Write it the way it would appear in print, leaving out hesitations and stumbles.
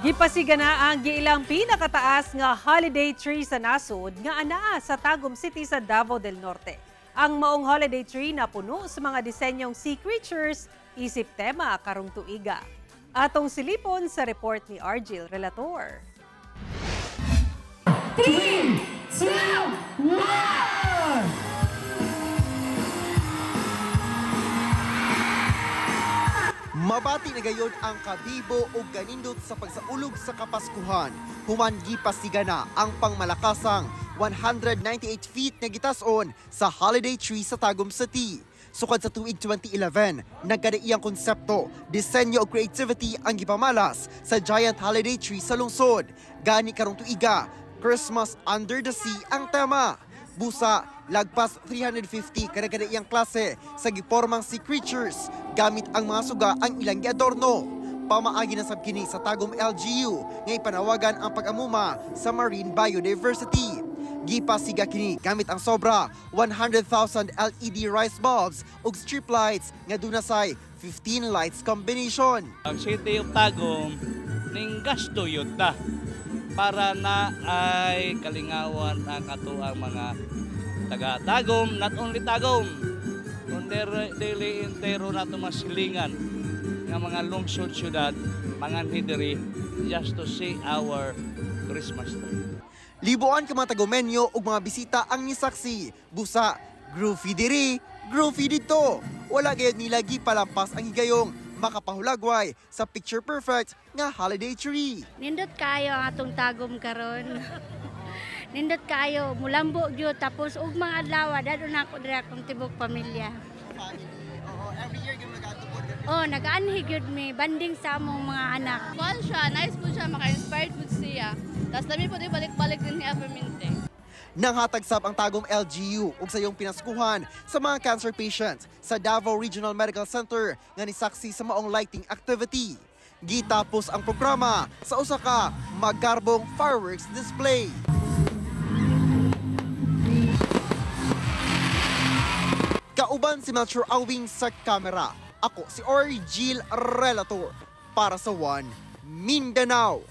Gipasiga na ang giilang pinakataas nga holiday tree sa nasod nga anaa sa Tagum City sa Davao del Norte. Ang maong holiday tree na puno sa mga disenyong sea creatures isip tema karong tuiga. Atong silipon sa report ni Argil Relator. 3, 2, 1! Mabati na gayon ang kabibo o ganindot sa pagsaulog sa Kapaskuhan. Human gipasiga na ang pangmalakasang 198 feet nga gitason sa holiday tree sa Tagum City. Sukad sa tuig 2011, nagkadaiyang konsepto, disenyo o creativity ang gipamalas sa giant holiday tree sa lungsod. Gani karong tuiga, Christmas Under the Sea ang tema. Busa, lagpas 350 kadagadaiyang klase sa gipormang sea creatures gamit ang mga suga ang ilang giadorno. Pamaagi na sab kini sa Tagum LGU nga ipanawagan ang pag-amuma sa marine biodiversity. Gipasiga kini gamit ang sobra 100,000 LED rice bulbs ug strip lights nga dunasay 15 lights combination. Ang City of Tagum ning gasto yun ta para na ay kalingawan ang atoang mga taga Tagum, not only Tagum, kundi dili entero nato masilingan nga mga lungsod syudad manganhi diri just to see our Christmas tree. Libuan ka mga tagumenyo ug mga bisita ang nisaksi. Busa, groovy diri, groovy dito. Wala gayud nila gipalampas ang higayong makapahulagway sa picture perfect nga holiday tree. Nindot kaayo ang atong Tagum karon. Nindot kaayo, mulambo gyud, tapos ug mga adlaw dadon ako diri akong tibok pamilya. Every year gyud nagaadto. Oh, nagaanhi gyud mi banding sa among mga anak. Kuan siya, nice po siya, maka-inspired po siya. Tapos dami po din balik-balik din niya permente. Nanghatag sab ang Tagum LGU ug sayong pinaskuhan sa mga cancer patients sa Davao Regional Medical Center nga nisaksi sa maong lighting activity. Gitapos ang programa sa usa ka magarbong fireworks display. Kauban si Melchor Awing sa kamera. Ako si Orgil Relator para sa One Mindanao.